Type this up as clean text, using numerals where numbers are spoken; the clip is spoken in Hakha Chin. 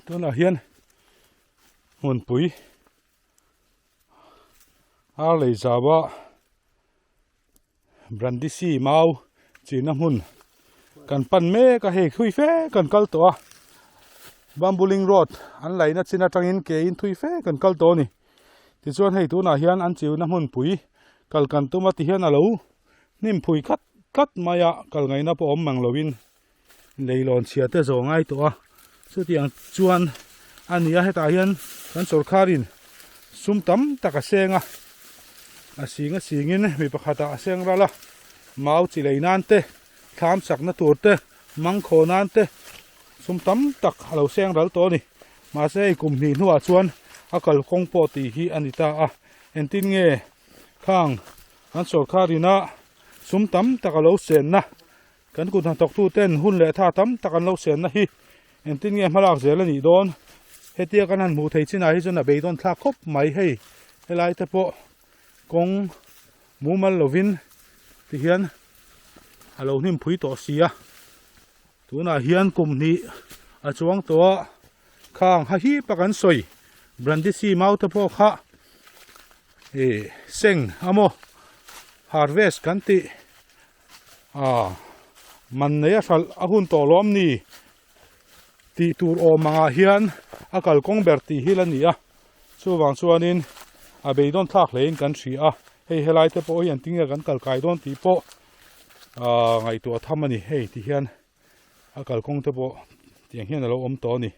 Tunah hian hmunpui ar lei zau a brandisi mau chihna hmun kan pan mek a hei thui fe kan kal tawh a bamboo link road an laihna chin atangin ke in thui fe kan kal tawh a ni tichuan hei tunah hian an chiuna hmunpui kal kan tum a ti hian a lo hnim phui khat tlat mai a kal ngaihna pawh awm mang lovin leilawn chhia te zawh ngai tawh a chutiang chuan a ni a hetah hian kan sawrkharin sum tam tak a seng a a sing a singin mi pakhatah a seng ral a mau chi lei nan te thlam chakna tur te mangkhaw nan te sum tam tak a lo seng ral tawh a ni mahse hei kum hnih hnuah chuan a kalkawng pawh tih hi a ni ta a engtin nge khang kan sawrkharin a sum tam tak a lo senna Kan kut hnathawktu ten hun leh tha tam tak an lo senna hi engtin nge hmalak zel a nih dawn? Hetia kan han hmuh thei chinah hi chuan a beidawn thlak khawp mai hei helai te pawh kawng mumal lovin tihian a lo hnim phui tawh si a tunah hian kum hnih a chuang tawh a khang ha hip a kan sawi brandisi mau te pawh kha ih seng amaw harvest kan tih. Aaa man nei a hralh a hun tawh lawm ni tih tur awm angah hian a kalkawng ber tih hi la ni a chuvang chuanin a beidawn thlak hle in kan hria a hei helai te pawh hi an tinge kan kal kai dawn tih pawh aaa ngaihtuah tham a ni hei ti hian a kalkawng te pawh tiang hian a lo awm tawh a ni.